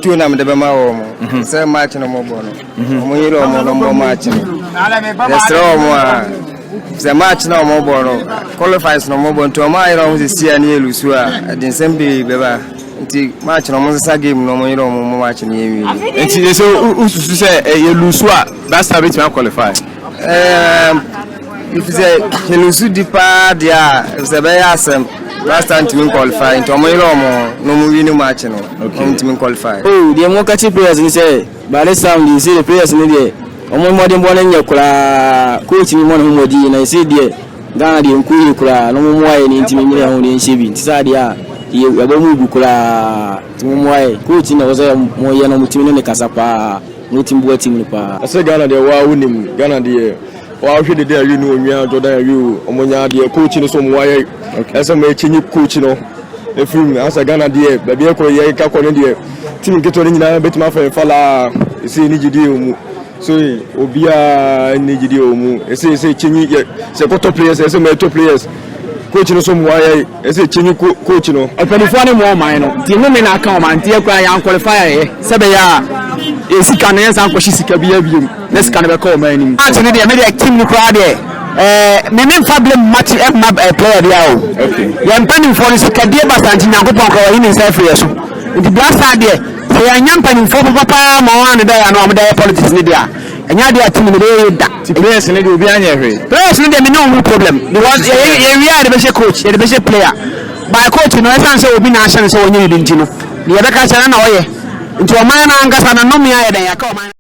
Afutuo na mede bɛma wɔ mo sɛ match no mɔbɔ no, ɔmo yere ɔmo no mbɔ match no. Yɛsrɛ ɔmo a sɛ match na ɔmo bɔ no, qualifiers na ɔmo bɔ, nti ɔmo ayerɛ ɔmo sisi a ne yɛ lose a, ɛde nsɛm bebree bɛba. Nti match no, ɔmo nsesa game no, ɔmo yere ɔmo mo match no yɛ wie. Nti sɛ wosusu sɛ yɛ lose a, Black Star bɛtumi aqualify? If sɛ yɛ lose di paa deɛ a, sɛ ɛbɛyɛ asɛm, Black Star ntumi qualify. Nti ɔmo yere ɔmo na ɔmo win match no, ɔmo ntumi qualify. Oh, deɛ mo ka kye players ni sɛ by this time deɛ, sɛ the players ni deɛ, ɔmo mmɔden bɔ no nyɛ koraa. Coach ni mmɔ ne ho mmɔden na sɛ deɛ Ghana deɛ nko yie koraa na ɔmo mmoa yɛ ne ntumi nyere ho deɛ nhyɛ bi. Nti saa deɛ a yɛ yɛbɔ mu gu koraa, nti mo mmoa yɛ. Coach na ɛwɔ sɛ mo yɛ no, mo timi ne ne kasa paa na ɔtumi boa team no paa. Ɛsɛ Ghana deɛ, waa wonim Ghana deɛ, waa hwɛ dede awie ne onua Jordan awie o, ɔmo nya deɛ coach no so ɔmo wayɛ. Ɛsɛ mo ɛkyɛnyi coach no efiri mu asɛ Ghana deɛ, baabi ɛkɔ yɛ kakɔ ne deɛ, team nketewa no nyinaa bɛtumi afa yɛn falaa. Ɛsɛ ne gyidie wɔ mu so, obiara ne gyidie wɔ mu. Ɛsɛ kyɛnyi yɛ sɛ kɔtɔ players, ɛsɛ mo ɛtɔ players. Coach no so mo wayɛ, ɛsɛ kyɛnyi coach no. Mpanimfoɔ ne mu ɔman no nti nnome na aka ɔman nti yɛkura yɛn qualify yɛ sɛ bɛyɛ a yɛ sika no yɛnsan nkɔhyɛ sika bi abiem na sika no bɛkɔ ɔman anim. Match no deɛ, me deɛ, team no koraa deɛ, me memfa blame match ɛmma player bia o. Yɛn mpanimfoɔ no sikadie basa nti Nyankopɔn koraa wɔyi ne nsa afiri yɛ so. Nti Black Star deɛ, sɛ yɛanyɛ mpanimfoɔ papapaa ma wɔn ano dɛ yɛ ano a wɔde yɛ politics ne deɛ a, ɛnyɛ adeɛ a team no bɛyɛ da. Ti players ne deɛ, obi anyɛ hwee. Players no deɛ, me ne wɔn problem because yɛwie a, yɛde bɛhyɛ coach, yɛde bɛhyɛ player by coach no. Ɛsan sɛ obi na ahyɛ no sɛ wɔnyɛ biribi nti no, deɛ yɛbɛka kyerɛ no na ɔyɛ. Nti ɔman no ankasa no nnome ayɛ dɛn yɛaka ɔman no.